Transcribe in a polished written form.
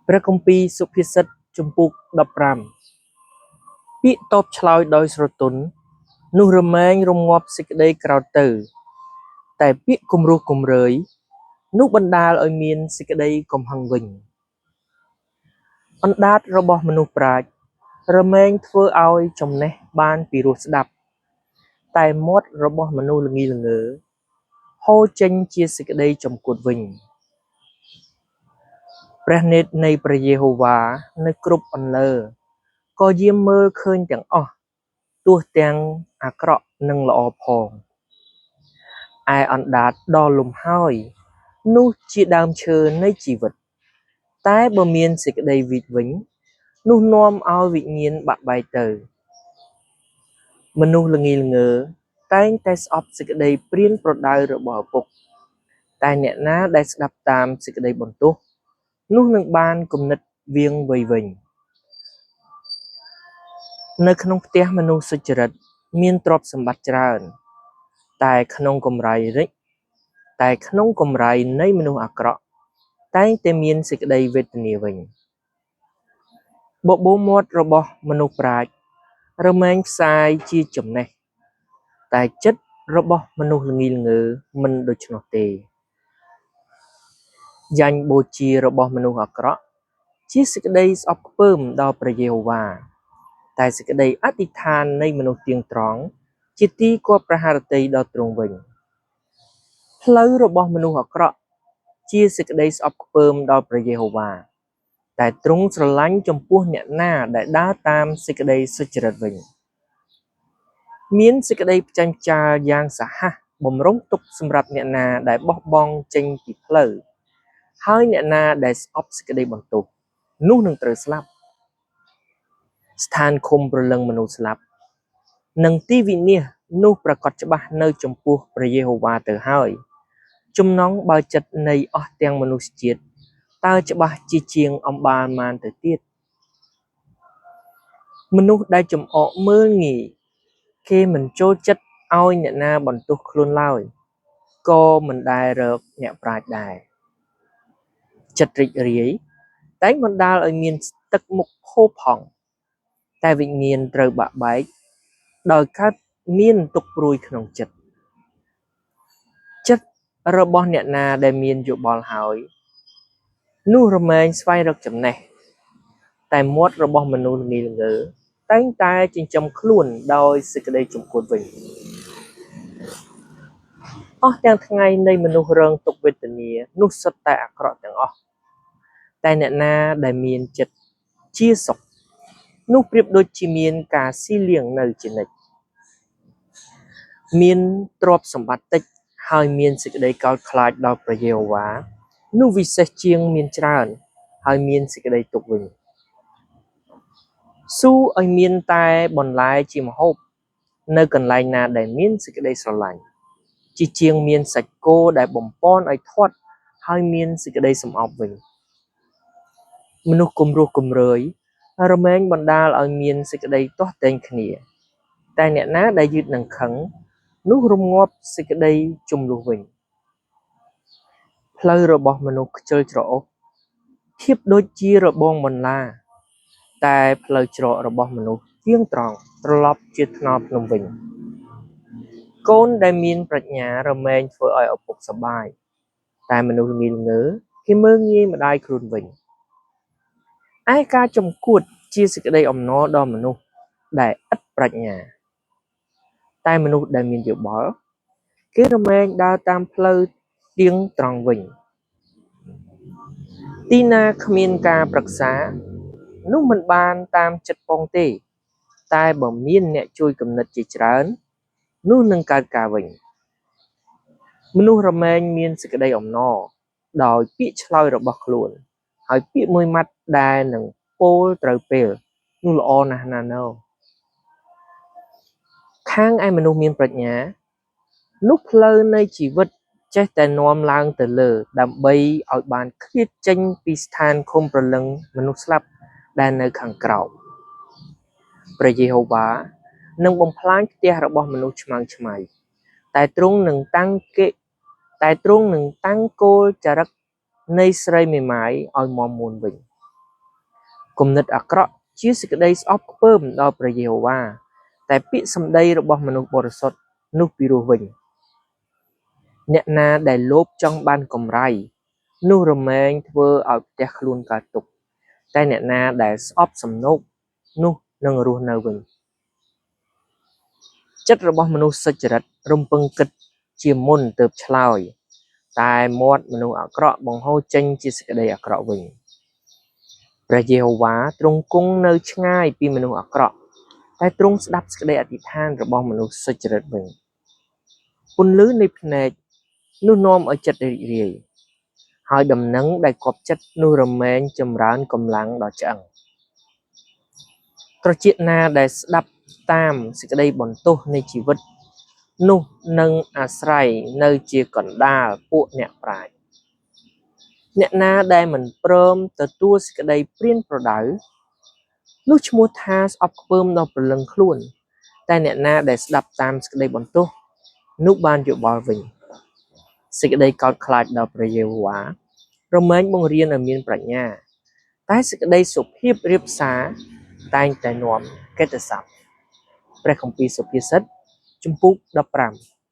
ព្រះគម្ពីរសុភាសិតជំពូក15ពាក្យតបឆ្លើយដោយស្រទន់នោះរមែងរំងាប់សេចក្តីក្រោធទៅ តែពាក្យគំរោះគំរើយនោះបណ្តាលឲ្យមានសេចក្តីកំហឹងវិញ អណ្តាតរបស់មនុស្សប្រាជ្ញរមែងធ្វើឲ្យចំណេះបានពីរោះស្តាប់ តែមាត់របស់មនុស្សល្ងីល្ងើហូរចេញជាសេចក្តីចំកួតវិញ ព្រះនេត្រនៃព្រះយេហូវ៉ានៅគ្រប់អន្លើក៏យាមមើលឃើញទាំងអស់ ទោះទាំងអាក្រក់និងល្អផង ឯអណ្តាតដ៏លំហើយ នោះជាដើមឈើនៃជីវិត តែបើមានសេចក្តីវីចវិញ នោះនាំឲ្យវិញ្ញាណបាក់បែកទៅ មនុស្សល្ងីល្ងើតែងតែស្អប់សេចក្តីប្រៀនប្រដៅរបស់ឪពុក តែអ្នកណាដែលស្តាប់តាមសេចក្តីបន្ទោស នោះនឹងបានគំនិតវាងវៃវិញ នៅក្នុងផ្ទះមនុស្សសុចរិតមានទ្រព្យសម្បត្តិច្រើន តែក្នុងកម្រៃរិចតែក្នុងកម្រៃនៃមនុស្សអាក្រក់ តែងតែមានសេចក្តីវេទនាវិញ បបូរមាត់របស់មនុស្សប្រាជ្ញរមែងផ្សាយជាចំណេះ តែចិត្តរបស់មនុស្សល្ងីល្ងើមិនដូច្នោះទេ យញ្ញបូជារបស់មនុស្សអាក្រក់ជាសេចក្តីស្អប់ខ្ពើមដល់ព្រះយេហូវ៉ា តែសេចក្តីអធិដ្ឋាននៃមនុស្សទៀងត្រង់ជាទីគាប់ព្រះハរតីដល់ទ្រង់វិញ ផ្លូវរបស់មនុស្សអាក្រក់ជាសេចក្តីស្អប់ខ្ពើមដល់ព្រះយេហូវ៉ា តែទ្រង់ស្រឡាញ់ចំពោះអ្នកណាដែលដើរតាមសេចក្តីសុចរិតវិញ មានសេចក្តីផ្ចាញ់ផ្ចាលយ៉ាងសាហាវបំរុងទុកសម្រាប់អ្នកណាដែលបោះបង់ចេញពីផ្លូវ ហើយអ្នកណាដែលស្អប់សេចក្តីបន្ទោសនោះនឹងត្រូវស្លាប់ ស្ថានឃុំព្រលឹងមនុស្សស្លាប់ និងទីវិនាសនោះប្រាកដច្បាស់នៅចំពោះព្រះយេហូវ៉ាទៅហើយ ចំណង់បើចិត្តនៃអស់ទាំងមនុស្សជាតិតើច្បាស់ជាជាងអំបាលម៉ានទៅទៀត មនុស្សដែលចំអកមើលងាយ គេមិនចូលចិត្តឲ្យអ្នកណាបន្ទោសខ្លួនឡើយ ក៏មិនដែលរកអ្នកប្រាជ្ញដែរ ចិត្តរីករាយតែងបណ្តាលឲ្យមានទឹកមុខផូរផង់ តែវិញ្ញាណត្រូវបាក់បែកដោយកើតមានទុក្ខព្រួយក្នុងចិត្ត ចិត្តរបស់អ្នកណាដែលមានយោបល់ហើយ នោះរមែងស្វែងរកចំណេះ តែមាត់របស់មនុស្សល្ងីល្ងើតែងតែចិញ្ចឹមខ្លួនដោយសេចក្តីចំកួតវិញ អស់ទាំងថ្ងៃនៃមនុស្សរងទុក្ខវេទនានោះសុទ្ធតែអាក្រក់ទាំងអស់ តែអ្នកណាដែលមានចិត្តជាសុខនោះប្រៀបដូចជាមានការស៊ីលាងនៅជានិច្ច មានទ្រព្យសម្បត្តិតិចហើយមានសេចក្តីកោតខ្លាចដល់ព្រះយេហូវ៉ានោះវិសេសជាងមានច្រើនហើយមានសេចក្តីទុក្ខវិញ ស៊ូឲ្យមានតែបន្លែជាម្ហូបនៅកន្លែងណាដែលមានសេចក្តីស្រឡាញ់ ជាជាងមានសាច់គោដែលបំប៉នឲ្យធាត់ហើយមានសេចក្តីសំអប់វិញ មនុស្សគំរោះគំរើយរមែងបណ្តាលឲ្យមានសេចក្តីទាស់ទែងគ្នា តែអ្នកណាដែលយឺតនឹងខឹងនោះរំងាប់សេចក្តីជម្លោះវិញ ផ្លូវរបស់មនុស្សខ្ជិលច្រអូសធៀបដូចជារបងបន្លា តែផ្លូវច្រករបស់មនុស្សទៀងត្រង់ត្រឡប់ជាថ្នល់ភ្នំវិញ កូនដែលមានប្រាជ្ញារមែងធ្វើឲ្យឪពុកសប្បាយ តែមនុស្សល្ងីល្ងើគេមើលងាយម្តាយខ្លួនវិញ ឯការចំកួតជាសេចក្តីអំណរដល់មនុស្សដែលឥតប្រាជ្ញា តែមនុស្សដែលមានយោបល់ គេរមែងដើរតាមផ្លូវទៀងត្រង់វិញ ទីណាគ្មានការប្រឹក្សា នោះមិនបានតាមចិត្តប៉ុងទេ តែបើមានអ្នកជួយគំនិតជាច្រើន នោះនឹងកើតការវិញ មនុស្សរមែងមានសេចក្តីអំណរដោយពាក្យឆ្លើយរបស់ខ្លួន ហើយពាក្យមួយម៉ាត់ដែលនឹងពោលត្រូវពេល នោះល្អណាស់ណាណូ ខាងឯមនុស្សមានប្រាជ្ញា នោះផ្លូវនៃជីវិតចេះតែនាំឡើងទៅលើ ដើម្បីឲ្យបានឃ្លាតចេញពីស្ថានឃុំព្រលឹងមនុស្សស្លាប់ដែលនៅខាងក្រោម ព្រះយេហូវ៉ានឹងបំផ្លាញផ្ទះរបស់មនុស្សឆ្មើងឆ្មៃ តែទ្រង់នឹងតាំងគេតែទ្រង់នឹងតាំងគោលចារឹកនៃស្រីមេម៉ាយឲ្យមាំមួនវិញ គំនិតអាក្រក់ជាសេចក្តីស្អប់ខ្ពើមដល់ព្រះយេហូវ៉ាតែពាក្យសម្ដីរបស់មនុស្សបរិសុទ្ធនោះពីរោះវិញ។ អ្នកណាដែលលោភចង់បានកម្រៃ នោះរមែងធ្វើឲ្យផ្ទះខ្លួនកើតទុក្ខ តែអ្នកណាដែលស្អប់សំណូក នោះនឹងរស់នៅវិញ។ ចិត្តរបស់មនុស្សសុចរិតរំពឹងគិតជាមុនទើបឆ្លើយ តែមាត់មនុស្សអាក្រក់បង្ហូរចេញជាសេចក្តីអាក្រក់វិញ។ ព្រះយេហូវ៉ាទ្រង់គង់នៅឆ្ងាយពីមនុស្សអាក្រក់ តែទ្រង់ស្ដាប់សេចក្តីអធិដ្ឋានរបស់មនុស្សសុចរិតវិញ។ ពន្លឺនៃភ្នែកនោះនាំឲ្យចិត្តរីករាយ ហើយដំណឹងដែលគាប់ចិត្តនោះរមែងចម្រើនកម្លាំងដល់ឆ្អឹង។ ត្រចៀកណាដែលស្ដាប់តាមសេចក្តីបន្ទោសនៃជីវិត នោះនឹងអាស្រ័យនៅជាកណ្ដាលពួកអ្នកប្រាជ្ញ។ អ្នកណាដែលមិនព្រមទទួលសេចក្តីប្រៀនប្រដៅ នោះឈ្មោះថាស្អប់ខ្ពើមដល់ព្រលឹងខ្លួន តែអ្នកណាដែលស្ដាប់តាមសេចក្តីបន្ទោស នោះបានយោបល់វិញ។ សេចក្តីកោតខ្លាចដល់ព្រះយេហូវ៉ារមែងបង្រៀនឲ្យមានប្រាជ្ញា តែសេចក្តីសុភាពរាបសារតែងតែនាំកិត្តិសព្ទ។ ព្រះគម្ពីរសុភាសិតជំពូក15។